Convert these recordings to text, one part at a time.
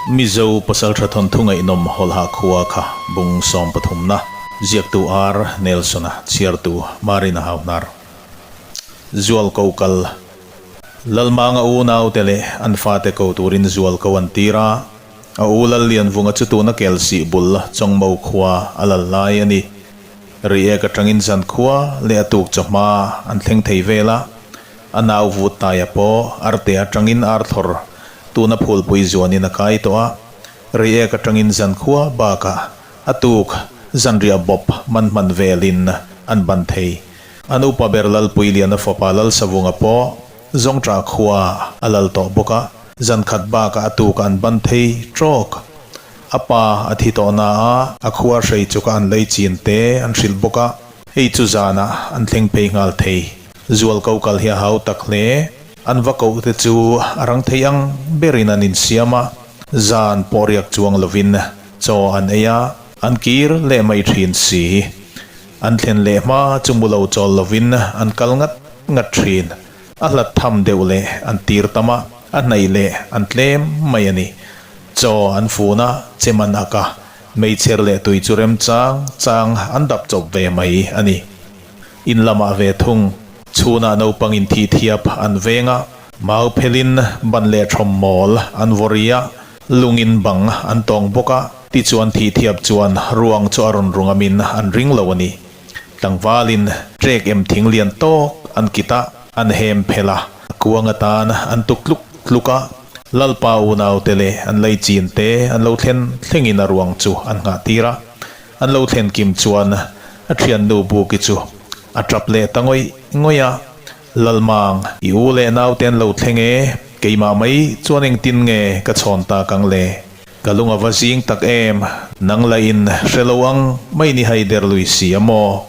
Mizo Pasaltha thawnthu ngaihnawm Hawlha khua kha bung sawmpathumna ziaktu R. Nelson-a chhiartu Marina Hauhnar. Zual ko kal. Lalmanga unaute leh an fate ko turin zual ko an tir a, a u Lallianvunga chu tuna Kelsih bul Chawngmo khua a lal lai a ni. Riek atangin zankhua leh a tuk chawhma an thleng thei vel a, a nau vut taia pawh arte atangin arthlawr tuna phulpui zuanin a kai tawh a, Riek atangin zankhua bakah a tuk zanriah bawp man hman velin an ban thei. An upa ber Lalpuiliana fapa Lalsavunga pawh Zawngṭah khua a lal tawh bawk a, zankhat bakah a tuk an ban thei ṭawk. A pa a thi tawh na a, a khua hrei chu ka an lei chin te an hrilh bawk a, hei chu zanah an thleng phei nghal thei. Zual ko kal hi a hau tak hle. An va koh te chu a rang thei ang berin an insiam a, zan pawh riak chuang lovin chaw an ei a, an kir leh mai thin si. An thlen leh hma chu mu lo chawl lovin an kal ngat ngat thin. A hlat tham deuh leh an tir tam a, a hnaih leh an tlem mai a ni. Chaw an fun a, chem an ak a, meichher leh tui chu remchang chang an dap chawp ve mai a ni. In lamah ve thung, chhunah naupang inthih thiap an veng a, mau phelin ban leh thawm mawl an vaw ri a, lungin bang an tawng bawk a, tichuan thih thiap chuan ruang chu a rawn rungamin an ring lo a ni. Tlangvalin trek em thing lian tawk an kit a, an hem phel a, a kuang atan an tuk tluk tluk a, Lalpa unaute leh an lei chin te an lo thlen thlengin a ruang chu an nghah tir a, an lo thlen kim chuan a thiannu Buki chu a tap leh ta ngawih ngawih a, Lalmang, i u leh naute an lo thleng e, keimah mai chuan engtin nge ka chhawn tak ang le? Ka lung a va zing tak em, nang la in hre lo ang mai ni hai der lui si a maw?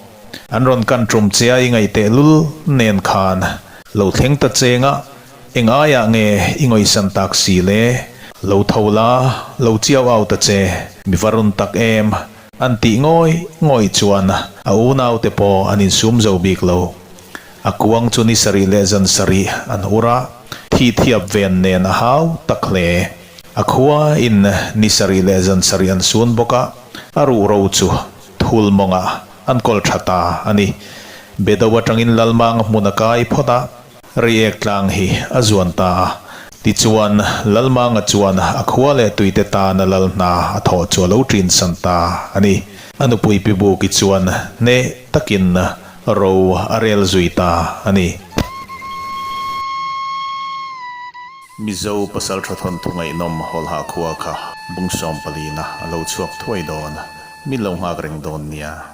An rawn kan tum che a i ngaih teh lul nen khan lo thleng ta cheng a, Eng aiah nge i ngawisan tak si le? Lo tho la, lo chiau au ta che, mi va run tak em? An tih ngawih ngawih chuan a unaute pawh an insum zo bik lo. A kuang chu ni sarih leh zan sarih an ur a, thih thiap ven nen a hau tak hle. A khua in ni sarih leh zan sarih an sun bawk a, a ruhro chu thul mawngah an kawl tha ta a ni. Bedo atangin Lalmanga hmun a kai phawt a. Reiek tlang hi a zuan ta a. Tichuan, Lalmanga chuan a khua leh tuite tana lal hna a thawh chu a lo ṭin san ta a ni. A nupui Pi Buki chuan hneh takin ro a rel zui ta a ni. Mizo pasalṭha thawnthu ngaihnawm Hawlha khua kha bung sawmpalina a lo chhuak thuai dawn. Min lo nghak reng dawn nia.